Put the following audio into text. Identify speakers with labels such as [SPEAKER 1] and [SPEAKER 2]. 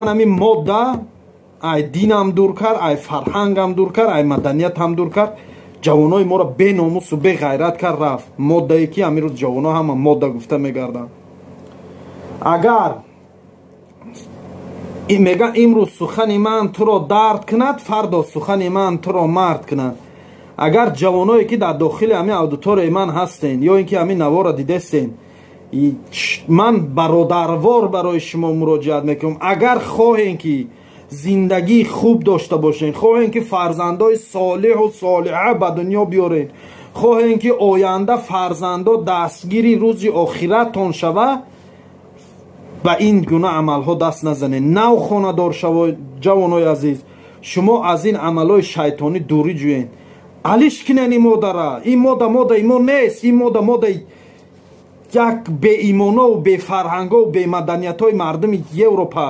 [SPEAKER 1] Ҳамин модда ай динам дур кард, ай фарҳангам дур кард, ай маданиятам дур кард, ҷавонои моро беномусу беғайрат кард, рафт. Моддае ки ҳамин рӯз ҷавоно ҳама модда гуфта мегарданд. Агар мега, имрӯз сухани ман туро дард кунад, фардо сухани ман туро мард кунад. Агар ҷавоное, ки дар дохили ҳамин аудиторияи ман ҳастен ё ин ки ҳамин наворро дидестен, ман бародарвор барои шумо муроҷиат мекунам: агар хоҳем, ки зиндагии хуб дошта бошем, хоҳем, ки фарзандои солиҳу солиҳа ба дунё биёрем, хоҳем, ки оянда фарзандо дастгири рӯзи охираттон шава, ба ин гуна амалҳо даст назанед. Нав хонадор шаво, ҷавонои азиз, шумо аз ин амалҳои шайтонӣ дурӣ ҷӯед. Алиш кинен ин модара. Ин мода модаи мо нест, ин мода модаи як беимонову бефарҳангову бемаданиятҳои мардуми Европа.